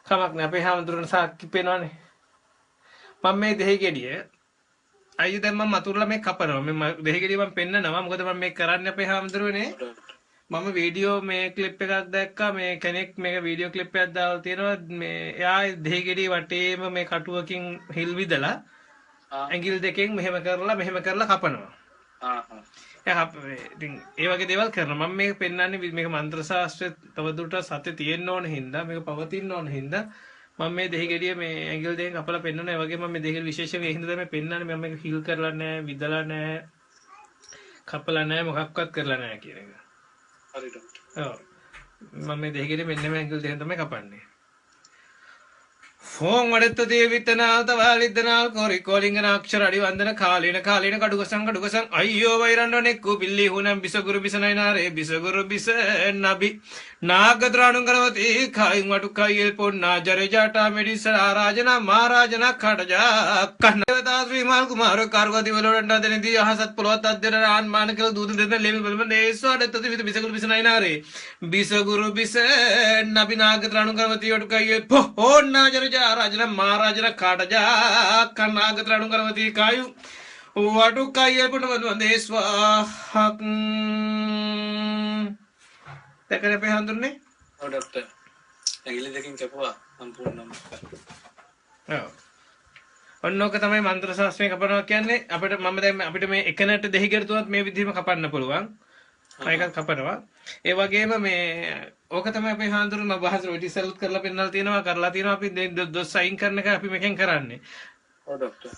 කමක් නෑ අපේ හාමුදුරන් සාක්කි පේනවනේ. මම මේ දෙහි ගෙඩිය අයියෝ දැන් මම මතුරුලා මේ කපනවා. මේ දෙහි ගෙඩිය මම පෙන්නනවා. මොකද මම මේ කරන්නේ අපේ හාමුදුරුවනේ. මම වීඩියෝ මේ ක්ලිප් එකක් දැක්කා. මේ කෙනෙක් මේක වීඩියෝ ක්ලිප් එකක් දාලා තියෙනවා. මේ එයා දෙහි ගෙඩිය වටේම මේ කටුවකින් හිල් විදලා ඇඟිලි දෙකෙන් මෙහෙම කරලා මෙහෙම කරලා කපනවා. එයා ඉතින් ඒ වගේ දේවල් කරනවා. මම මේක පෙන්නන්නේ මේක මන්ත්‍ර ශාස්ත්‍රය තවදුරටත් සත්‍ය තියෙන්න ඕන හින්දා, මේක පවතින්න ඕන හින්දා මම මේ දෙහි ගෙඩිය මේ ඇඟිලි දෙකෙන් කපලා පෙන්නනවා. ඒ වගේම මම මේ දෙහි ගෙඩිය විශේෂයෙන් ඒ හින්දා තමයි පෙන්නන්නේ. මම මේක හිල් කරලා නෑ, විදලා නෑ, කපලා නෑ, මොකක්වත් කරලා නෑ කියන එක. හරි ඩොක්ටර්. ඔව්. මම මේ දෙහි ගෙඩිය මෙන්න මේ ඇඟිලි දෙකෙන් තමයි කපන්නේ. ஃபோன் அடுத்தது வித்தனால் தவாலித்தனால் கோரிக்கோலிங்கன அக்ஷர அடிவந்தன காலின காலின கடுகசங் கடுகசங் ஐயோ வைரண்டனெக்கு பில்லி ஹுனம் பிசகுரு பிசனைனாரே பிசகுரு பிச நபி நாகத்ராணுங்கரவதி காயும் வட்டுக்காயில் பொன்னா ஜரஜாட்டா மெடிச ராஜனா மகாராஜனா கடஜா කන්නවතා ශ්‍රීමාල් කුමාර කාර්ගති වලට දෙනදී අහසත් පොළොවත් අද්දර ආන්මාන කියලා දූත දෙන්න ලෙමි බලමන් දේසෝ අඩත්තති විත බිසගුරු බිසනයිනාරේ බිසගුරු බිස නබි නාගත්‍රාණුකරවති වටුකයියේ පොහොන්නා ජරජා රාජන මහරජන කාටජා කන්නාගත්‍රාණුකරවති කායු වටුකයියේ පුණවද වන්දේ ස්වාහක්. දැකලා අපේ හඳුන්නේ? ඔව් ඩොක්ටර්. ඇඟිලි දෙකෙන් කැපුවා සම්පූර්ණම. ඔව්. ඔන්න ඕක තමයි මන්ත්‍ර ශාස්ත්‍රයෙන් කපනවා කියන්නේ. අපිට මම දැන් අපිට මේ එකනට දෙහි ගෙඩි තුනත් මේ විදිහම කපන්න පුළුවන්. ඒකත් කපනවා. ඒ වගේම මේ ඕක තමයි අපේ හාමුදුරුවෝ මම වහස ඔය ඉතිසලුත් කරලා පෙන්නලා තියෙනවා, කරලා තියෙනවා. අපි දොස් අයින් කරන එක අපි මේකෙන් කරන්නේ. ඔව් ඩොක්ටර්.